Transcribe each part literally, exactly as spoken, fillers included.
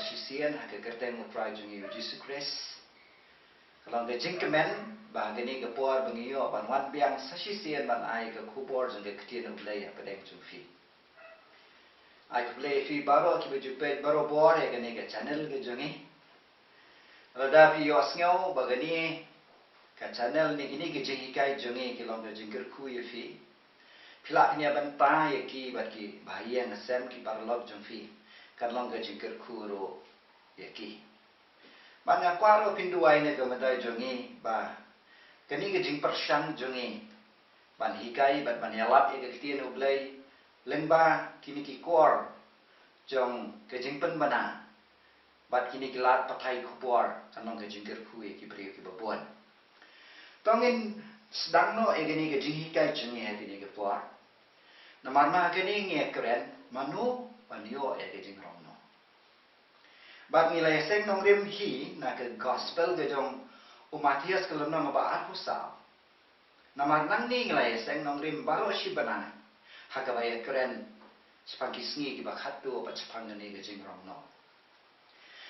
shisien ha ka kyrteng U Trai jong ngi U Jisu Khrist. Ka long ka jingkmen ba ha kane ka por ba ngi ïoh ban wan biang sa shisien ban ai ka khubor jong ka ktien U Blei hapdeng jong phi. Ai khublei ïa phi baroh kiba ju peit barobor ïa kane ka channel ka jong ngi. Lada phi ïohsngew ba kane ka channel ne kine ki jinghikai jong ngi ki long ka jingkyrkhu ïa phi, phi lah phin ïa bynta ïa ki bad ki bahaïing hasem ki paralok jong phi, kan long ka jingkyrkhu ruh ïa ki. Bad nga kwah ruh phin duwai na ka bynta jong ngi ba kane ka jingpyrshang jong ngi ban hikai bad ban ïalap ïa ka ktien U Blei lyngba kine ki kor jong ka jingpynbna bad kine ki lad pathai khubor kan long ka jingkyrkhu ïa ki briew kiba bun. To ngin sdang noh ïa kane ka jinghikai jong ngi ha kane ka por. Namar na kane ngi ïa kren mano ban ïoh ïa ka jingrong noh. Bad ngi la ïaseng nongrim hi na ka gospel ka jong u Mathaios ka lynnong ba arphew saw. Namar nangne ngi la ïaseng nongrim baroh shi bnai ha kaba ïakren shaphang ki sngi kiba khatduh bad shaphang kane ka jingrong noh.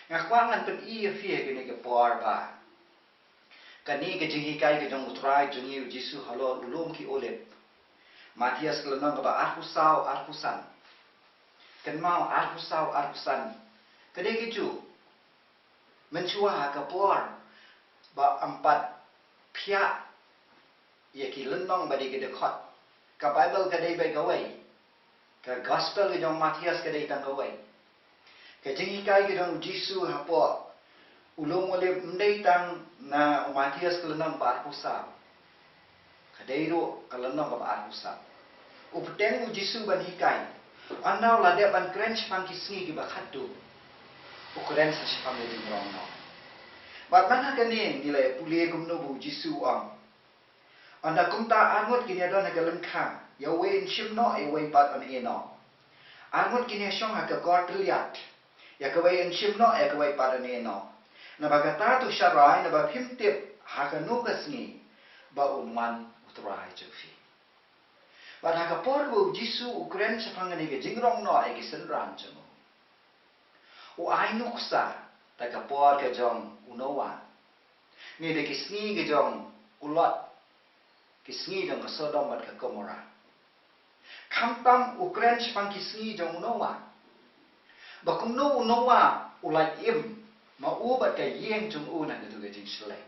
Nga kwah ngan pyni ïa phi ha kane ka por ba kane ka jinghikai ka jong U Trai jong ngi U Jisu halor u lum ki Olib. Mathaios ka lynnong kaba arphew saw arphew san. Kynmaw arphew saw arphew san. Ka dei kajuh. Mynshuwa ha ka por ba ym pat phiah ïa ki lynnong ba dei ki dkhot, ka Baibl ka dei beit kawei. Ka gospel ka jong u Mathaios ka dei tang kawei. Ka jinghikai ka jong u Jisu hapoh u lum Olib ym dei tang na u Mathaios ka lynnong ba arphew saw. Ka dei ruh ka lynnong kaba arphew saw. U bteng u Jisu ban hikai, ynda u la dep ban kren shaphang ki sngi kiba khatduh, u kren sa shaphang ka jingrong noh. Bad man ha kane ngi la ïa pule kumno ba u Jisu u ong, ynda kumta arngut kin ïa don ha ka lyngkha, ïa uwei un shim noh, ïa uwei pat un ïeh noh. Arngut kin ïa shong ha ka kor tylliat, ïa kawei un shim noh, ïa kawei pat un ïeh noh. Naba kata to sharai naba phim tip ha kano ka sngi ba un wan U Trai jong phi. Bad ha ka por ba u Jisu u kren shaphang kane ka jingrong noh ïa ki synran jong u, u ai nuksa da ka por ka jong u Noah, ne da ki sngi ka jong u Lot, ki sngi jong ka Sodom bad ka Gomorrah. Khamtam u kren shaphang ki sngi jong u Noah, ba kumno u Noah u lait im ma u bad ka ïing jong u na katu ka jingshlei.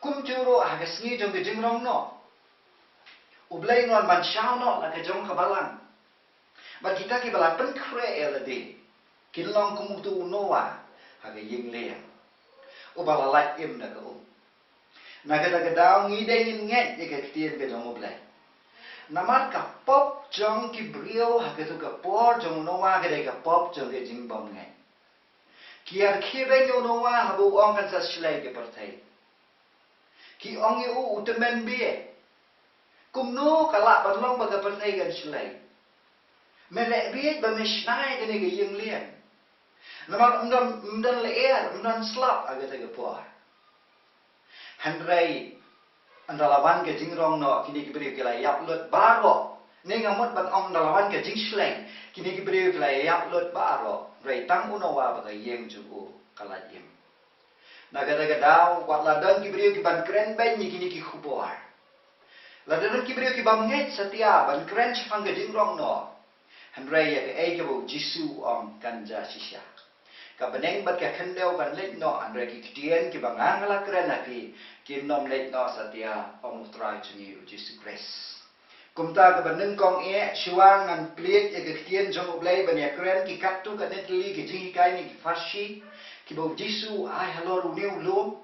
Kumjuh ruh ha ka sngi jong ka jingrong noh, U Blei un wan ban shaw noh la ka jong ka balang. Bad kita kiba la pynkhreh ïa lade kin long kum utu u Noah ha ka ïing lieng, uba la lait im da ka um. Na kata ka daw ngi dei ngin ngeit ïa ka ktien ka jong U Blei. Namar ka pop jong ki briew ha katu ka por jong u Noah ka dei ka pop jong ka jingbymngeit. Ki ïa khie beiñ ïa u Noah haba u ong kan sa shlei ka pyrthei. Ki ong ïa u, u tymmen bieit. Kumno ka lah ban long ba ka pyrthei kan shlei? Me leh bieit ba me shna ïa kane ka ïing lieng. Namar ym don, ym don lyer, ym don slap ha kata ka por. Hynrei ynda la wan ka jingrong noh, kine ki briew ki la ïap lut baroh. Ne nga mut ban ong ynda la wan ka jingshlei, kine ki briew ki la ïap lut baroh. Hynrei tang u Noah bad ka ïing jong u ka lait im. Na kata ka daw, wat la don ki briew ki ban kren beiñ ïa kine ki khubor. La don ki briew ki bym ngeit satia ban kren shaphang ka jingrong noh. Hynrei ïa kaei kaba u Jisu u ong kan jia shisha. Ka bneng bad ka khyndew kan leit noh, hynrei ki ktien kiba nga nga la kren ha phi kin ym leit noh satia, ong U Trai jong ngi U Jisu Khrist. Kumta kaba nyngkong eh, shuwa ngan plie ïa ka ktien jong U Blei ban ïa kren ki katto katne tylli ki jinghikai ne ki pharshi kiba u Jisu u ai halor une u lum,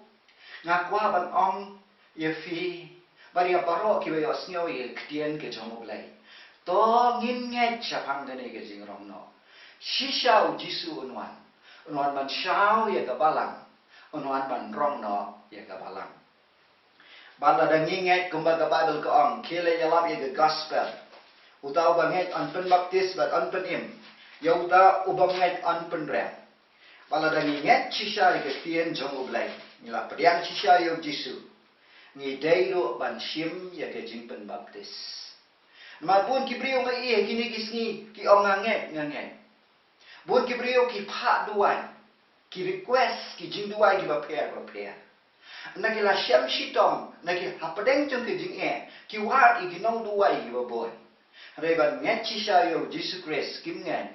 nga kwah ban ong ïa phi bad ïa baroh kiba ïohsngew ïa ka ktien ka jong U Blei, to ngin ngeit shaphang kane ka jingrong noh. Shisha u Jisu un wan, un wan ban shaw ïa ka balang, un wan ban rong noh ïa ka balang. Bad lada ngi ngeit kumba ka Baibl ka ong, khie leit ïalap ïa ka gospel. Uta uba ngeit yn pynbaptis bad yn pynim. Ïa uta u bym ngeit yn pynrem. Bad lada ngi ngeit shisha ïa ka ktien jong U Blei, ngi la pdiang shisha ïa u Jisu, ngi dei ruh ban shim ïa ka jingpynbaptis. Namar bun ki briew nga ïohi ha kine ki sngi ki ong nga ngeit, nga ngeit. Bun ki briew ki phah duwai, ki request ki jingduwai kiba pher ba pher. Na ki la shem shitom, na ki hapdeng jong ki jingeh, ki wad ïa ki nongduwai kiba bun. Hynrei ban ngeit shisha ïa u Jisu Khrist kim ngeit.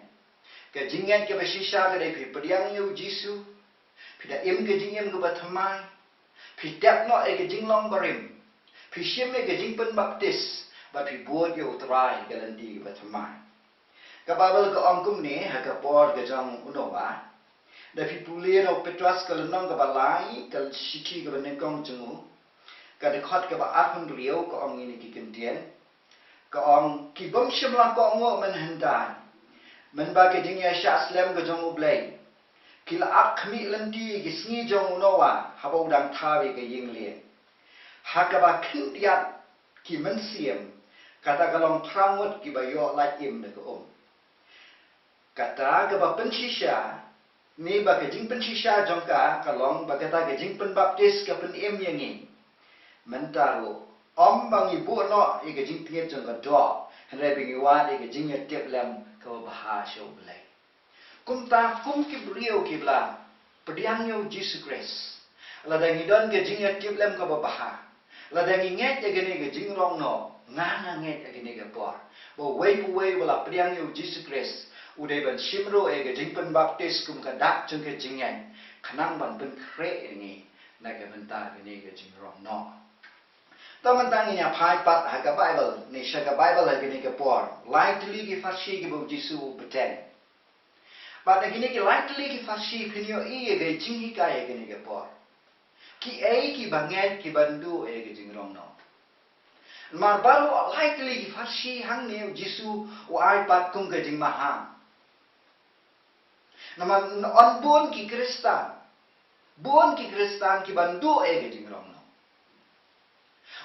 Ka jingngeit kaba shisha ka dei phi pdiang ïa u Jisu, phi da im ka jingim kaba thymmai, phi tep noh ïa ka jinglong barim, phi shim ïa ka jingpynbaptis, bad phi bud ïa u Trai ha ka lynti kaba thymmai. Ka Baibl ka ong kumne ha ka por ka jong u Noah. Da phi pule na u Petros ka lynnong kaba lai, ka shithi kaba nyngkong jong u, ka dkhot kaba arphew hynriew, ka ong ïa kine ki kyntien. Ka ong, ki bym shym la kohnguh mynhyndai, mynba ka jingïaishah slem ka jong U Blei. Ki la ap khmih lynti ki sngi jong u Noah, haba u dang thaw ïa ka ïing lieng. Ha kaba khyndiat ki mynsiem, kata ka long phra ngut kiba ïoh lait im da ka um. Kata kaba pynshisha, ne ba ka jingpynshisha jong ka, ka long ba kata ka jingpynbaptis ka pynim ïa ngi. Mynta ruh, ym ba ngi buh noh ïa ka jingtngit jong ka doh, hynrei ba ngi wad ïa ka jingïatiplem kaba bha sha U Blei. Kumta, kum ki briew kiba la pdiang ïa u Jisu Khrist, lada ngi don ka jingïatiplem kaba bha, lada ngi ngeit ïa kane ka jingrong noh, nga nga ngeit ïa kane ka por, ba uwei pa uwei uba la pdiang ïa u Jisu Khrist, u dei ban shim ruh ïa ka jingpynbaptis kum ka dak jong ka jingngeit, khnang ban pynkhreh ïa ngi na ka bynta kane ka jingrong noh. To mynta ngin ïa phai pat ha ka Baibl, ne sha ka Baibl ha kane ka por. Lai tylli ki pharshi kiba u Jisu u bteng. Bad na kine ki lai tylli ki pharshi phin ïohi ïa ka jinghikai ha kane ka por. Kiei kiba ngeit kiban duh ïa ka jingrong noh. Namar baroh lai tylli ki pharshi hangne u Jisu u ai pat kum ka jingmaham. Namar yn bun ki Khristan, bun ki Khristan kiban duh ïa ka jingrong noh.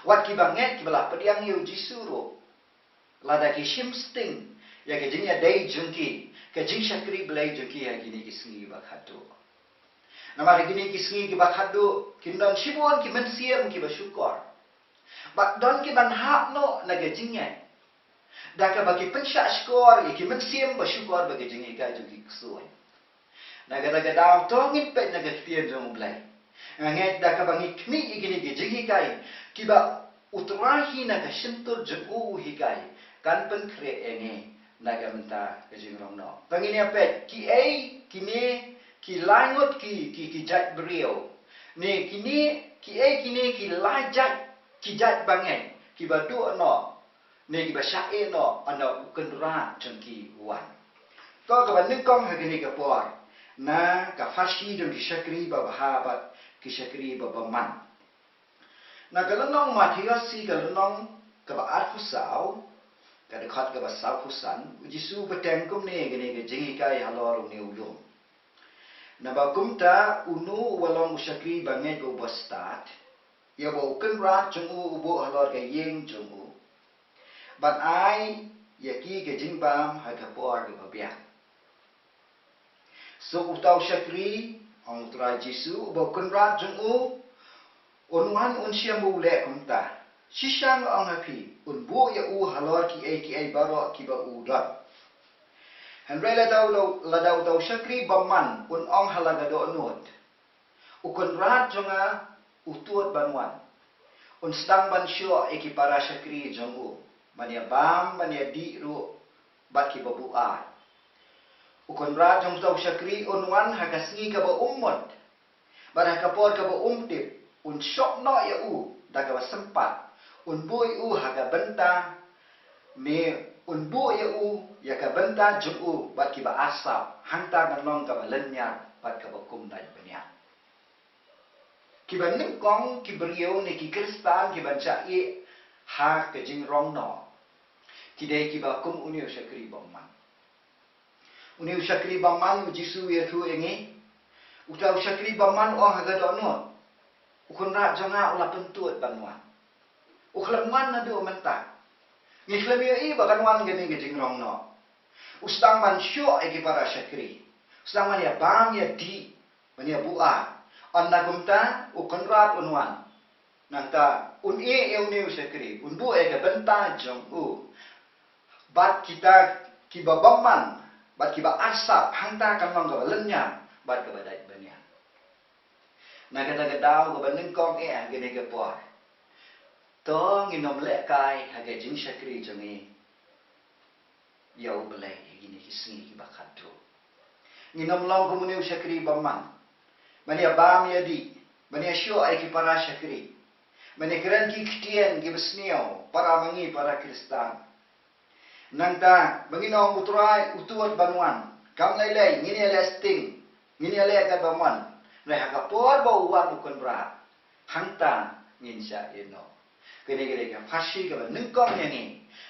Wat kiba ngeit kiba la pdiang ïa u Jisu ruh, lada ki shim sting ïa ka jingïadei jong ki, ka jingshakri Blei jong ki ha kine ki sngi kiba khatduh. Namar ha kine ki sngi kiba khatduh, kin don shibun ki mynsiem kiba shukor. Bad don kiban hap noh na ka jingngeit, da kaba ki pynshah shkor ïa ki mynsiem ba shukor bad ka jinghikai jong ki ksuid. Na kata ka daw to ngin peit na ka ktien jong U Blei. Nga ngeit da kaba ngi khmih ïa kine ki jinghikai kiba u Trai hi na ka shyntur jong u u hikai, kan pynkhreh ïa ngi na ka bynta ka jingrong noh. To ngin ïa peit kiei kine ki lai ngut ki, ki, ki jait briew, ne kine kiei kine ki lai jait, ki jait bangeit kiba duh noh, ne kiba shah ïeh noh ynda u Kynrad jong ki u wan. To kaba nyngkong ha kane ka por, na ka pharshi jong ki shakri babha bad ki shakri babymman. Na ka lynnong Mathaios, ka lynnong kaba arphew saw, ka dkhot kaba sawphew san, u Jisu u bteng kumne ha kane ka jinghikai halor une u lum. Naba kumta uno uba long u shakri bangeit uba stad, ïa uba u kynrad jong u u buh halor ka ïing jong u, ban ai ïa ki ka jingbam ha ka por kaba biang. Suk uta u shakri, ong u Trai Jisu, uba u kynrad jong u, un wan un shem ba u leh kumta. Shisha nga ong ha phi, un buh ïa u halor kiei kiei baroh kiba u don. Hynrei lada u, lada uta u shakri bymman un ong ha la ka dohnud, u kynrad jong nga u tuid ban wan. Un sdang ban shoh ïa ki para shakri jong u, ban ïa bam, ban ïa dih ruh bad kiba buaid. U kynrad jong uta u shakri un wan ha ka sngi kaba um mut, bad ha ka por kaba um tip, un shoh noh ïa u da kaba sympat, un buh ïa u ha ka bynta, ne un buh ïa u ïa ka bynta jong u bad kiba arsap, hangta kan long kaba lynñiar bad kaba kum dait bniat. Kiba nyngkong ki briew ne ki Khristan kiban shah ïeh ha ka jingrong noh, ki dei kiba kum une u shakri bymman. Une u shakri bymman u Jisu u ïathuh ïa ngi. Uta u shakri bymman u ong ha ka dohnud, u kynrad jong nga u la pyntuid ban wan. U khlem wan naduh mynta. Ngi khlem ïohi ba kan wan kane ka jingrong noh. U sdang ban shoh ïa ki para shakri. U sdang ban ïa bam ïa dih, ban ïa buaid. Ynda kumta u kynrad un wan. Nangta un ïeh ïa une u shakri, un buh ïa ka bynta jong u. Bad kita kiba bymman, bad kiba arsap, hangta kan long kaba lynñiar bad kaba dait bniah. Na kata ka daw kaba nyngkong eh ha kane ka por, to ngin ym lehkai ha ka jingshakri jong ngi ïa U Blei ha kine ki sngi kiba khatduh. Ngin ym long kum une u shakri bymman, ban ïa bam ïa dih, ban ïa shoh ïa ki para shakri, ban ïa kren ki ktien kiba sniew para ma ngi para Khristan. Nangta ba ngin ong, U Trai u tuid ban wan, kam lei lei, ngin ïa leh sting, ngin ïa leh kat bymman. Hynrei ha ka por ba u wan U Kynrad, hangta ngin shah ïeh noh. Kane ka dei ka pharshi kaba nyngkong ïa ngi,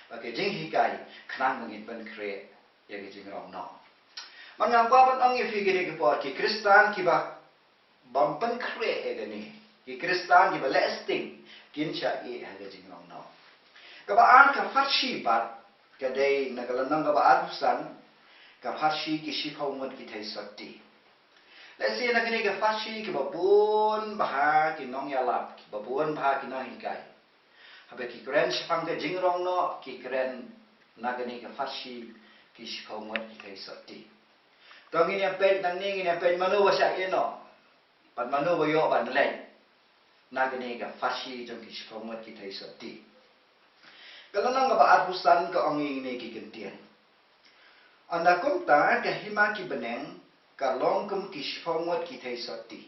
ba ka jinghikai, khnang ba ngin pynkhreh ïa ka jingrong noh. Bad nga kwah ban ong ïa phi kane ka por, ki Khristan kiba bym pynkhreh ïa kane, ki Khristan kiba leh sting, kin shah ïeh ha ka jingrong noh. Kaba ar ka pharshi pat ka dei na ka lynnong kaba arphew san, ka pharshi ki shiphew ngut ki theisotti. Lehse na kane ka pharshi kiba bun bha ki nongïalap, kiba bun bha ki nonghikai, haba ki kren shaphang ka jingrong noh, ki kren na kane ka pharshi ki shiphew ngut ki theisotti. To ngin ïa peit nangne, ngin ïa peit mano ba shah ïeh noh, bad mano ba ïoh ban leit na kane ka pharshi jong ki shiphew ngut ki theisotti. Ka lynnong kaba arphew san ka ong ïa kine ki kyntien: Ynda kumta ka hima ki bneng ka long kum ki shiphew ngut ki theisotti,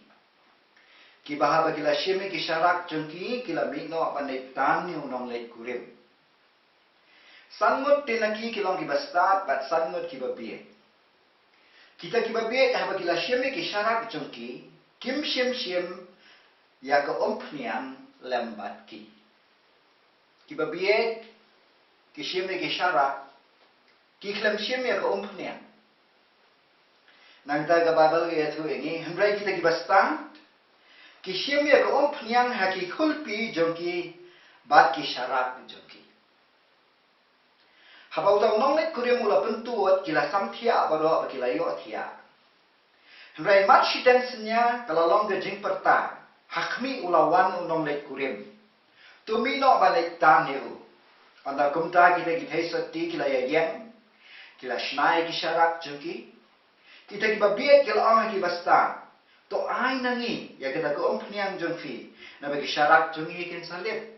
kiba haba ki la shim ïa ki sharak jong ki, ki la mih noh ban leit tan ïa u nongleit kurim. San ngut te na ki ki long kiba stad, bad san ngut kiba bieit. Kita kiba bieit, haba ki la shim ïa ki sharak jong ki, kim shym shim ïa ka umphniang lem bad ki. Kiba bieit ki shim ïa ki sharak, ki khlem shim ïa ka umphniang. Nangta ka Baibl ka ïathuh ïa ngi, hynrei kita kiba stad, ki shim ïa ka umphniang ha ki khulpi jong ki bad ki sharak jong ki. Haba uta u nongleit kurim u la pyntud, ki la samthiah baroh bad ki la ïohthiah. Hynrei mat shiteng synñia ka la long ka jingpyrta, ha khmih u la wan u nongleit kurim. To mih noh ban leit tan ïa u. Ynda kumta kita ki theisotti ki la ïaïeng, ki la shna ïa ki sharak jong ki. Kita kiba bieit ki la ong ha kiba stad, to ai na ngi ïa kata ka umphniang jong phi, naba ki sharak jong ngi kin sa lip.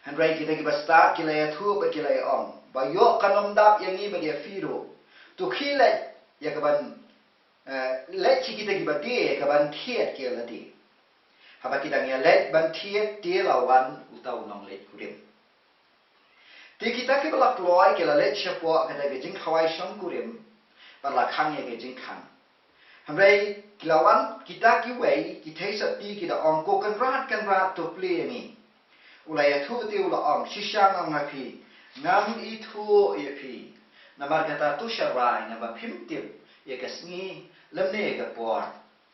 Hynrei kita kiba stad ki la ïathuh bad ki la ïa ong, ba ïoh kan ym dap ïa ngi bad ïa phi ruh. To khie leit ïa kaban, eh, leit sha kita kiba die ïa kaban thied ki ïa lade. Haba ki dang ïa leit ban thied, te la wan uta u nongleit kurim. Te kita kiba la kloi ki la leit shapoh kata ka jingkhawai shongkurim, bad la khang ïa ka jingkhang. Hynrei ki la wan kita kiwei ki theisotti, ki da ong, Ko Kynrad, Kynrad, to plie ïa ngi. U la ïathuh te u la ong, Shisha nga ong ha phi, ngam ithuh ïa phi. Namar kata to sharai, naba phim tip ïa ka sngi lymne ïa ka por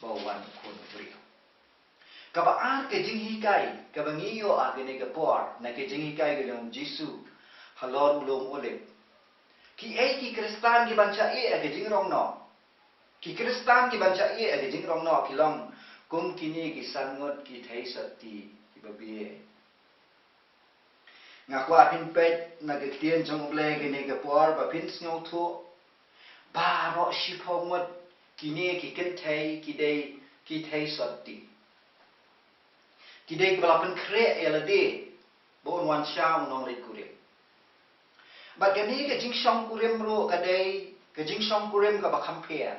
ba u wan U Khun u briew. Kaba ar ka jinghikai kaba ngi ïoh ha kane ka por na ka jinghikai ka jong U Jisu halor u lum Olib. Kiei ki Khristan ki ban shah ïeh ha ka jingrong noh? Ki Khristan ki ban shah ïeh ha ka jingrong noh ki long kum kine ki san ngut ki theisotti kiba bieit. Nga kwah phin peit na ka ktien jong U Blei kane ka por ba phin sngewthuh, baroh shiphew ngut kine ki kynthei ki dei ki theisotti. Ki dei kiba la pynkhreh ïa lade ba un wan sha u nongleit kurim. Bad kane ka jingshongkurim ruh ka dei ka jingshongkurim kaba kham pher.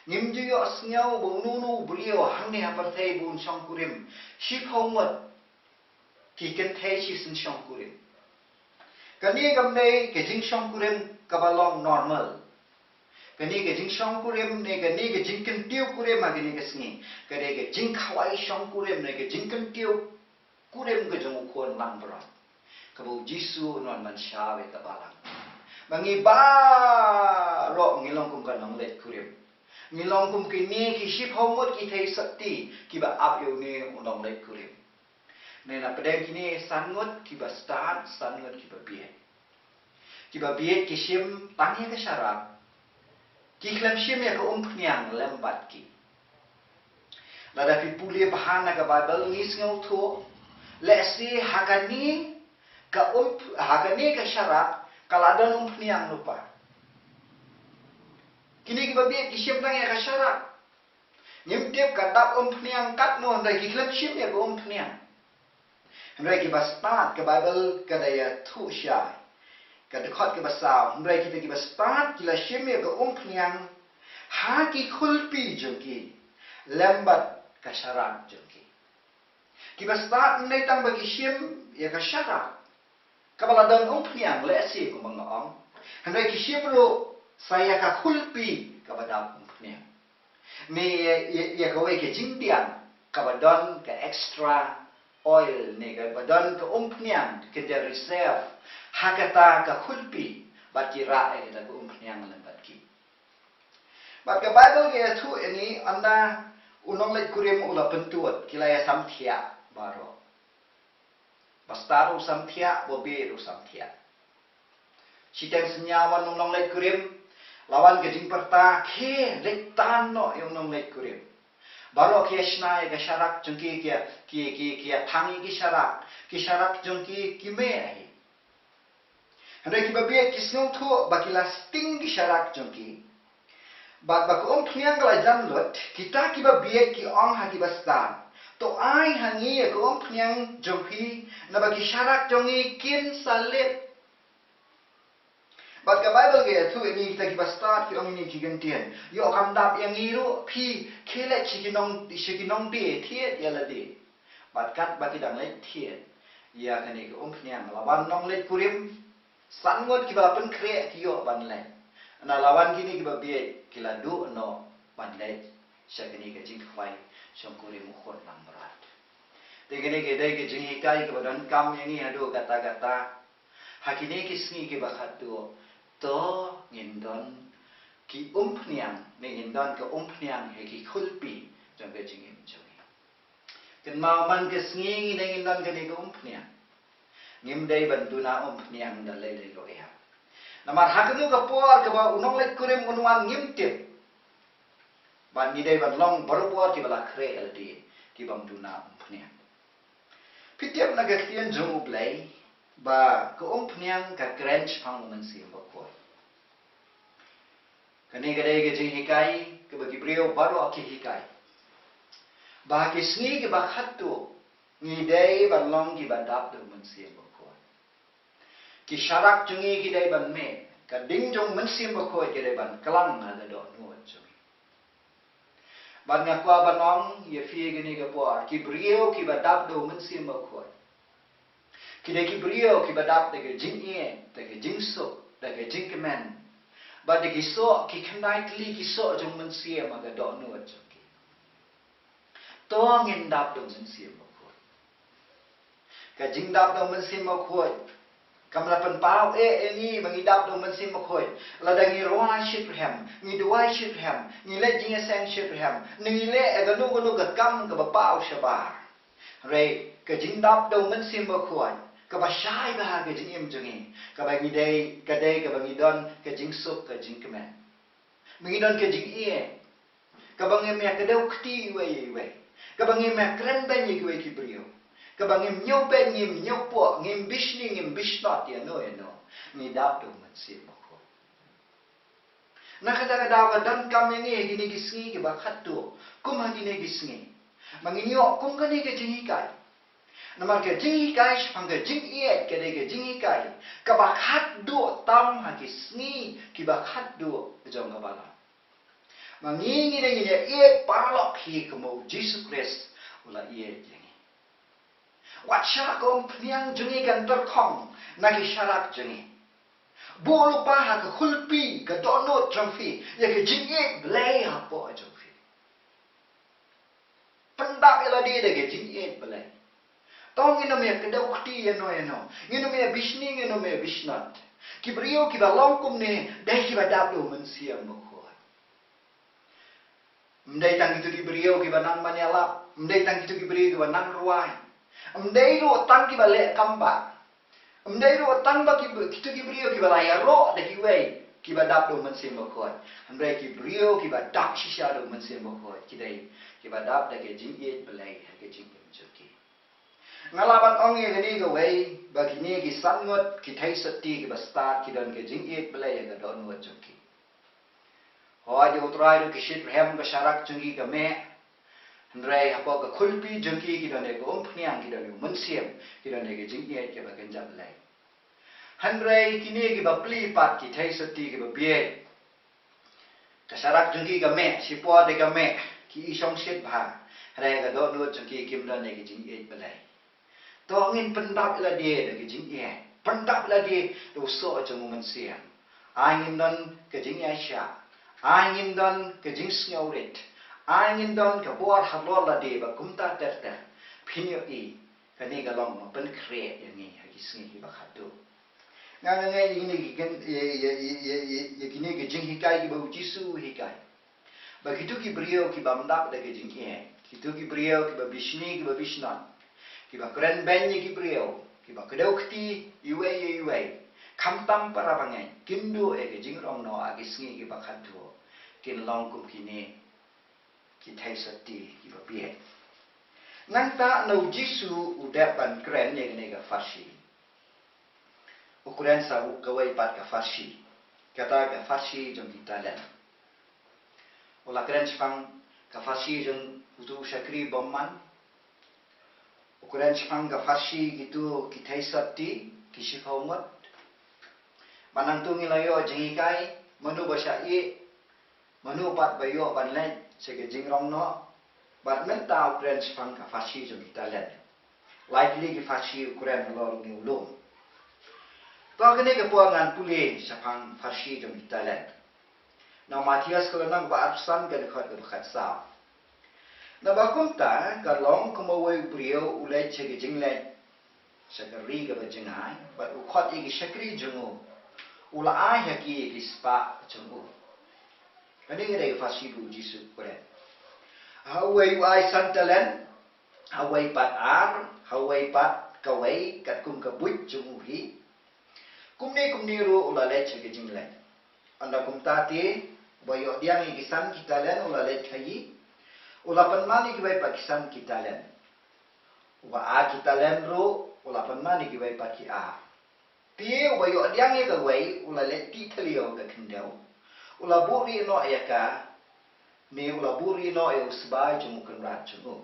Ngim ju ïohsngew ba uno uno u briew hangne ha pyrthei ba un shongkurim shiphew ngut ki kynthei shisien shongkurim. Kane kam dei ka jingshongkurim kaba long normal. Kane ka jingshongkurim ne kane ka jingkyntiew kurim ha kane ka sngi ka dei ka jingkhawai shongkurim ne ka jingkyntiew kurim ka jong U Khun langbrot, kaba U Jisu un wan ban shah ïa ka balang. Ba ngi baroh ngi long kum ka nongleit kurim. Ngi long kum kine ki shiphew ngut ki theisotti kiba ap ïa une u nongleit kurim. Ne na pdeng kine san ngut kiba stad, san ngut kiba bieit. Kiba bieit ki shim tang ïa ka sharak. Ki khlem shim ïa ka umphniang lem bad ki. Lada phi pule bha na ka Baibl ngi sngewthuh, lehse ha kane ka um, ha kane ka sharak Ka la don umphniang lypa. Kine kiba bieit ki shim tang ïa ka sharak. Ngim tip ka dap umphniang katno, hynrei ki khlem shim ïa ka umphniang. Hynrei kiba stad, ka Baibl ka da ïathuh shai, ka dkhot kaba saw, hynrei kita kiba stad ki la shim ïa ka umphniang ha ki khulpi jong ki lem bad ka sharak jong ki. Kiba stad ym dei tang ba ki shim ïa ka sharak kaba la don umphniang lehse kumba nga ong, hynrei ki shim ruh sa ïa ka khulpi kaba dap umphniang, ne ïa, ïa, ïa kawei ka jingdiang kaba don ka extra oil, ne kaba don ka umphniang, ka da reserve ha kata ka khulpi, bad ki rah ïa kata ka umphniang lem bad ki. Bad ka Baibl ka ïathuh ïa ngi, ynda u nongleit kurim u la pyntud, ki la ïa samthiah baroh. Ba stad ruh samthiah, ba bieit ruh samthiah. Shiteng synñia wan u nongleit kurim, la wan ka jingpyrta, khie leit tan noh ïa u nongleit kurim. Baroh ki ïa shna ïa ka sharak jong ki, ki ïa, ki, ki, ki ïa thang ïa ki sharak, ki sharak jong ki ki mih hi. Hynrei kiba bieit ki sngewthuh ba ki la sting ki sharak jong ki. Bad ba ka umphniang ka la jan lut, kita kiba bieit ki ong ha kiba stad, to ai ha ngi ïa ka umphniang jong phi, naba ki sharak jong ngi kin sa lip. Bad ka Baibl ka ïathuh ïa ngi, kita kiba stad ki ong ïa ngi ki kyntien, ïoh kam dap ïa ngi ruh, phi khie leit sha ki nong, sha ki nongdie thied ïa lade. Bad katba ki dang leit thied ïa kane ka umphniang, la wan nongleit kurim san ngut kiba la pynkhreh ki ïoh ban leit. Hynda la wan kine kiba bieit ki la duh noh ban leit sha kane ka jingkhwai shongkurim u khun langbrot. Te kane ka dei ka jinghikai kaba donkam ïa ngi haduh katta katta. Ha kine ki sngi kiba khatduh, to ngin don ki umphniang, ne ngin don ka umphniang ha ki khulpi jong ka jingim jong ngi. Kynmaw, man ka sngi ngi dei ngin don kane ka umphniang. Ngim dei ban duna umphniang da lei lei ruh ïa. Namar ha kano ka por kaba u nongleit kurim un wan ngim tip. Bad ngi dei ban long barabor kiba la khreh ïa lade, ki bym duna umphniang. Phi tip na ka ktien jong U Blei ba ka umphniang ka kren shaphang u Mynsiem Bakhuid. Kane ka dei ka jinghikai kaba ki briew baroh ki hikai, ba ki sngi kiba khatduh ngi dei ban long kiba dap da u Mynsiem Bakhuid. Ki sharak jong ngi ki dei ban mih, ka ding jong u Mynsiem Bakhuid ka dei ban klang ha ka dohnud jong ngi. Bad nga kwah ban ong ïa phi kane ka por, ki briew kiba dap da u Mynsiem Bakhuid, ki dei ki briew kiba dap da ka jingïeit, da ka jingsuk, da ka jingkmen. Bad da ki soh, ki khyndai tylli ki soh jong u Mynsiem ha ka dohnud jong ki. To ngin dap da u Mynsiem Bakhuid. Ka jingdap da u Mynsiem Bakhuid kam lah pynpaw eh ïa ngi ba ngi dap da u Mynsiem Bakhuid lada ngi rwai shitrhem, ngi duwai shitrhem, ngi leh jingïaseng shitrhem, ne ngi leh ïa kano kano ka kam kaba paw shabar. Hynrei ka jingdap da u Mynsiem Bakhuid kaba shai bha ha ka jingim jong ngi, kaba ngi dei, ka dei kaba ngi don ka jingsuk ka jingkmen. Ba ngi don ka jingïeit, kaba ngim ïa kdew kti iwei ïa iwei, kaba ngim ïa kren beiñ ïa kiwei ki briew, kaba ngim ñiew beiñ, ngim ñiew poh, ngim bishni, ngim bishnot ïano ïano. Ngi dap da u Mynsiem Bakhuid. Na kata ka daw ka donkam ïa ngi ha kine ki sngi kiba khatduh kum ha kine ki sngi, ba ngin ïoh kum kane ka jinghikai. Namar ka jinghikai shaphang ka jingïeit ka dei ka jinghikai kaba khatduh tam ha ki sngi kiba khatduh jong ka balang. Ma ngi ngi dei ngin ïa ïeit paralok hi kumba u Jisu Khrist u la ïeit ïa ngi. Wat shah ka umphniang jong ngi kan tyrkhong na ki sharak jong ngi. Buh lypa ha ka khulpi, ka dohnud jong phi ïa ka jingïeit Blei hapoh jong phi. Pyndap ïa lade da ka jingïeit Blei. To ngin ym ïa kdew kti ïano ïano, ngin ym ïa bishni, ngin ym ïa bishnot. Ki briew kiba long kumne dei kiba dap da u Mynsiem Bakhuid. Ym dei tang kito ki briew kiba nang ban ïalap, ym dei tang kito ki briew kiba nang rwai, ym dei ruh tang kiba leh kam bah, ym dei ruh tang ba ki, kito ki briew kiba la ïaroh da kiwei kiba dap da u Mynsiem Bakhuid. Hynrei ki briew kiba dap shisha da u Mynsiem Bakhuid ki dei kiba dap da ka jingïeit Blei ha ka jingim jong ki. Nga lah ban ong ïa kane kawei, ba kine ki san ngut ki theisotti kiba stad ki don ka jingïeit Blei ïa ka dohnud jong ki. Hooid, ïa U Trai ruh ki shitrhem, ka sharak jong ki ka meh. Hynrei hapoh ka khulpi jong ki ki don ïa ka umphniang, ki don ïa u mynsiem, ki don ïa ka jingïeit kaba kynja Blei. Hynrei kine kiba plie pat ki theisotti kiba bieit, ka sharak jong ki ka meh, shipor de ka meh, ki i shongshit bha. Hynrei ka dohnud jong ki kim don ïa ka jingïeit Blei. To ngin pyndap lade da ka jingïeit, pyndap lade da u soh jong u Mynsiem. Ai ngin don ka jingïaishah, ai ngin don ka jingsngewrit, ai ngin don ka bor halor lade, ba kumta ter ter phin ïohi kane ka long ba pynkhreh ïa ngi ha ki sngi kiba khatduh. Nga nga ngeit ïa kine ki, ïa, ïa, ïa, ïa, ïa, ïa kine ki jinghikai kiba U Jisu u hikai. Ba kito ki briew kiba ym dap da ka jingïeit, kito ki briew kiba bishni, kiba bishnat, kiba kren beiñ ïa ki briew, kiba kdew kti iwei ïa iwei, khamtam para bangeit, kin duh ïa ka jingrong noh ha ki sngi kiba khatduh, kin long kum kine ki theisotti kiba bieit. Nangta na U Jisu u dep ban kren ïa kane ka pharshi. U kren sa u kawei pat ka pharshi. Kata ka pharshi jong ki talent. U la kren shaphang ka pharshi jong uto u shakri bymman. U kren shaphang ka pharshi kito ki theisotti, ki shiphew ngut. Ba nangto ngi la ïoh jinghikai, mano ba shah ïeh, mano pat ba ïoh ban leit sha ka jingrong noh. Bad mynta u kren shaphang ka pharshi jong ki talent. Lai tylli ki pharshi u kren halor une u lum. To kane ka por ngan pule shaphang pharshi jong ki talent. Na Mathaios ka lynnong ba arphew san, ka dkhot kaba khatsaw. Naba kumta ka long kum uwei u briew u leit sha ka jingleit sha ka ri kaba jngai, bad u khot ïa ki shakri jong u, u la ai ha ki ïa ki spah jong u. Kane ka dei ka pharshi ba U Jisu u kren. Ha uwei u ai san talent, ha uwei pat ar, ha uwei pat kawei, katkum ka buit jong u hi. Kumne kumne ruh u la leit sha ka jingleit. Ynda kumta te, uba ïoh diang ïa ki san ki talent u la leit ha ïing, u la pynman ïa kiwei pat ki san ki talent. Uba ar ki talent ruh u la pynman ïa kiwei pat ki ar. Te uba ïoh diang ïa kawei u la leit tih thliew ka khyndew, u la buhrieh noh ïa ka, ne u la buhrieh noh ïa u sbai jong u kynrad jong u.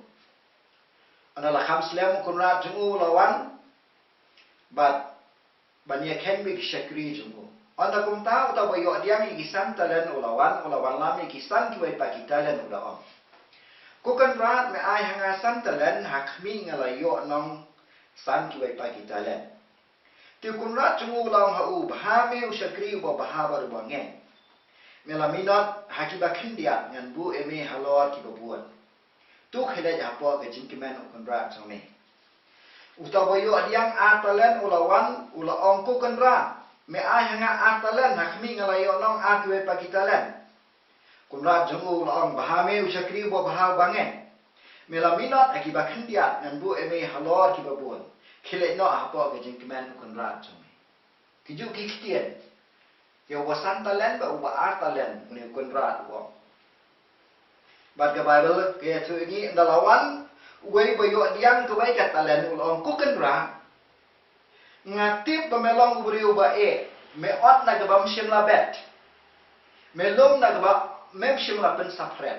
Ynda la kham slem u kynrad jong u u la wan bad ban ïakheiñ bad ki shakri jong u. Ynda kumta uta uba ïoh diang ïa ki san talent u la wan, u la wanlam ïa ki san kiwei pat ki talent, u la ong, "Ko kynrad, me ai ha nga san talent, ha khmih nga la ïoh nong san kiwei pat ki talent." Te u kynrad jong u u la ong ha u, "Bha me u shakri uba bha bad uba ngeit. Me la minot ha kiba khyndiat, ngan buh ïa me halor kiba bun. To khie leit hapoh ka jingkmen u kynrad jong me." Uta uba ïoh diang ar talent u la wan, u la ong, "Ko kynrad, me ai ha nga ar talent, ha khmih nga la ïoh nong ar kiwei pat ki talent." Kynrad jong u u la ong, "Bha me u shakri uba bha uba ngeit. Me la minot ha kiba khyndiat, ngan buh ïa me halor kiba bun. Khie leit noh hapoh ka jingkmen u kynrad jong me." Ki ju ki ktien. Ïa uba san talent bad uba ar talent, une u kynrad u ong. Bad ka Baibl ka ïathuh ïa ngi, ynda la wan uwei uba ïoh diang kawei ka talent u la ong, "Ko kynrad, nga tip ba me long u briew uba eh, me ot na kaba ym shym la bet, me lum na kaba mem shym la pynsaphred.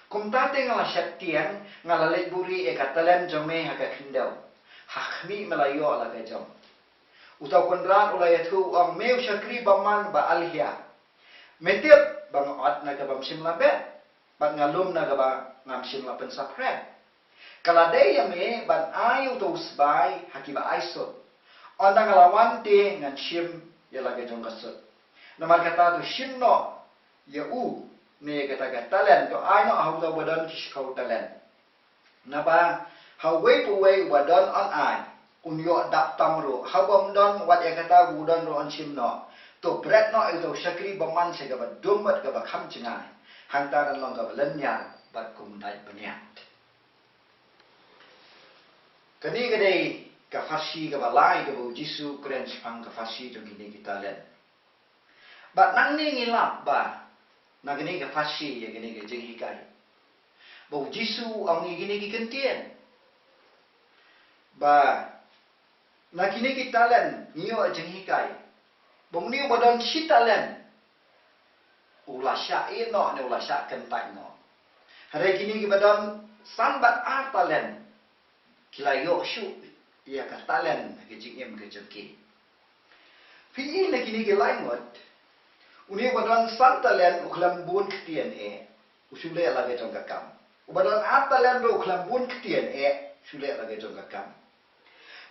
Kumta te nga la sheptieng, nga la leit buhrieh ïa ka talent jong me ha ka khyndew. Ha khmih me la ïoh la ka jong." Uta u kynrad u la ïathuh u ong, "Me u shakri bymman ba alhia. Me tip ba nga ot na kaba ym shym la bet, bad nga lum na kaba ngam shym la pynsaphred. Ka la dei ïa me ban ai uta u sbai ha kiba ai sut. Ynda nga la wan te ngan shim ïa la ka jong ka sut. Namar kata to shim noh ïa u ne ïa kata ka talent, to ai noh ha uta uba don ki shiphew talent. Naba ha uwei pa uwei uba don yn ai, un ïoh dap tam ruh. Ha uba ym don, wat ïa kata uba don ruh yn shim noh. To bret noh ïa uta u shakri bymman sha kaba dum bad kaba kham jngai. Hangta kan long kaba lynñiar bad kum dait bniat." Kane ka dei ka pharshi kaba lai kaba U Jisu u kren shaphang ka pharshi jong kine ki talent. Bad nangne ngi lap ba na kane ka pharshi, ïa kane ka jinghikai, ba U Jisu u ong ïa kine ki kyntien. Ba na kine ki talent ngi ïoh jinghikai ba une uba don shi talent u la shah ïeh noh ne u la shah kyntait noh. Hynrei kine kiba don san bad ar talent ki la ïoh shuh ïa ka talent ha ka jingim ka jong ki. Phi i na kine ki lai ngut, une uba don san talent u khlem bun ktien eh, u shu leh la ka jong ka kam. Uba don ar talent ruh u khlem bun ktien eh, u shu leh la ka jong ka kam.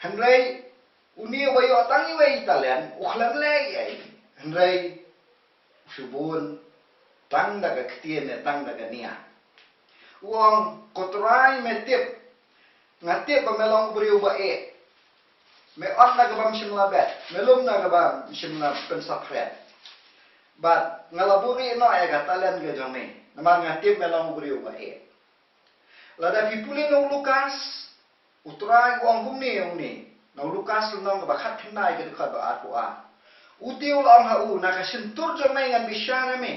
Hynrei une uba ïoh tang iwei i talent u khlem leh ei ei, hynrei u shu bun tang da ka ktien ne tang da ka nia. U ong, ko Trai me tip, nga tip ba me long u briew ba eh. Me ot na kaba ym shym la bet, me lum na kaba ym shym la pynsaphriang. Bad nga la buhrieh noh ïa ka talent ka jong me, namar nga tip me long u briew ba eh. Lada phi pule na u Lukas, u Trai u ong kumne ïa une, na u Lukas lynnong kaba khatkhyndai ka dkhot ba arphew ar. U te u la ong ha u, na ka shyntur jong me ngan bishar ïa me,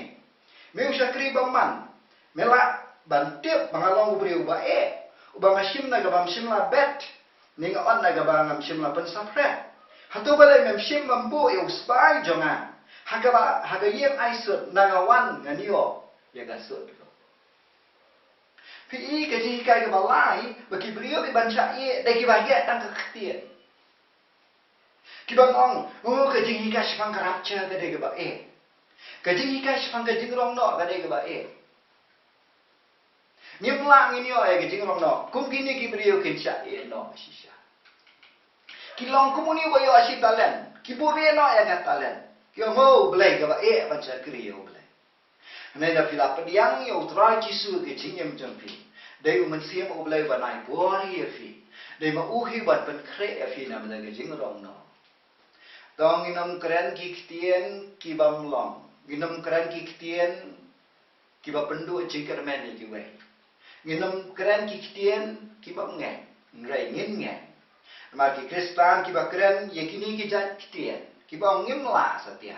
me u shakri bymman. Me lah ban tip ba nga long u briew ba eh, uba nga shim na kaba ym shym la bet, ne nga ot na kaba ngam shym la pynsaphriang. Hato balei mem shim mem buh ïa u spah jong nga ha kaba, ha ka ïing aisut, na nga wan ngan ïoh ïa ka sut ko. Phi i ka jinghikai kaba lai, ba ki briew kiban shah ïeh dei kiba ïeh tang ka ktien. Kiban ong, oh, ka jinghikai shaphang ka rapture ka dei kaba eh. Ka jinghikai shaphang ka jingrong noh ka dei kaba eh. Ngim lah ngin ïoh ïa ka jingrong noh kum kine ki briew kin shah ïeh noh shisha. Ki long kum une uba ïoh shi talent, ki buhrieh noh ïa ka talent. Ki ong, oh, U Blei, kaba eh ban shakri ïa U Blei. Hynrei da phi la pdiang ïa U Trai Jisu ha ka jingim jong phi, dei U Mynsiem U Blei uban ai bor ïa phi. Dei ma u hi uban pynkhreh ïa phi na bynta ka jingrong noh. To ngin ym kren ki ktien ki bym long, ngin ym kren ki ktien kiba pynduh jingkyrmen ïa kiwei. Ngin ym kren ki ktien kiba ngeit, hynrei ngin ngeit. Namar ki Khristan kiba kren ïa kine ki jait ktien kiba ong ngim lah satia,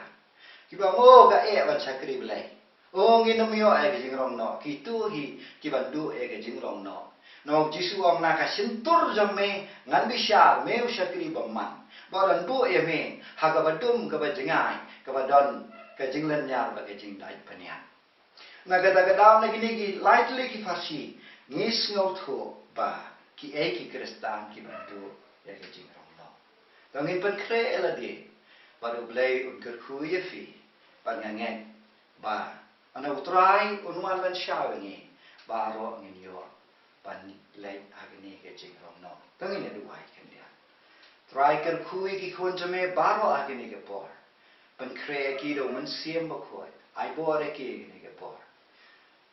kiba ong, oh, ka eh ban shakri Blei, oh, ngin ym ïoh ïa ka jingrong noh, kito hi kiban duh ïa ka jingrong noh. Namar U Jisu u ong, na ka shyntur jong me ngan bishar, me u shakri bymman, bad ngan buh ïa me ha kaba dum kaba jngai, kaba don ka jinglynñiar bad ka jingdait bniat. Na kata ka daw, na kine ki lai tylli ki pharshi ngi sngewthuh ba kiei ki Khristan kiban duh ïa ka jingrong noh. To ngin pynkhreh ïa lade bad U Blei un kyrkhu ïa phi, bad nga ngeit ba haba U Trai un wan ban shaw ïa ngi, baroh ngin ïoh ban leit ha kane ka jingrong noh. To ngin ïa duwai khyndiat. Trai, kyrkhu ïa ki khun jong me baroh ha kane ka por. Pynkhreh ïa ki da U Mynsiem Bakhuid. Ai bor ïa ki ha kane ka por.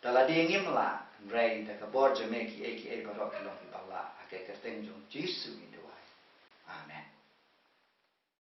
Da lade ngim lah, hynrei da ka bor jong me kiei kiei baroh ki long kiba lah. Ha ka kyrteng jong U Jisu ngin duwai. Amen.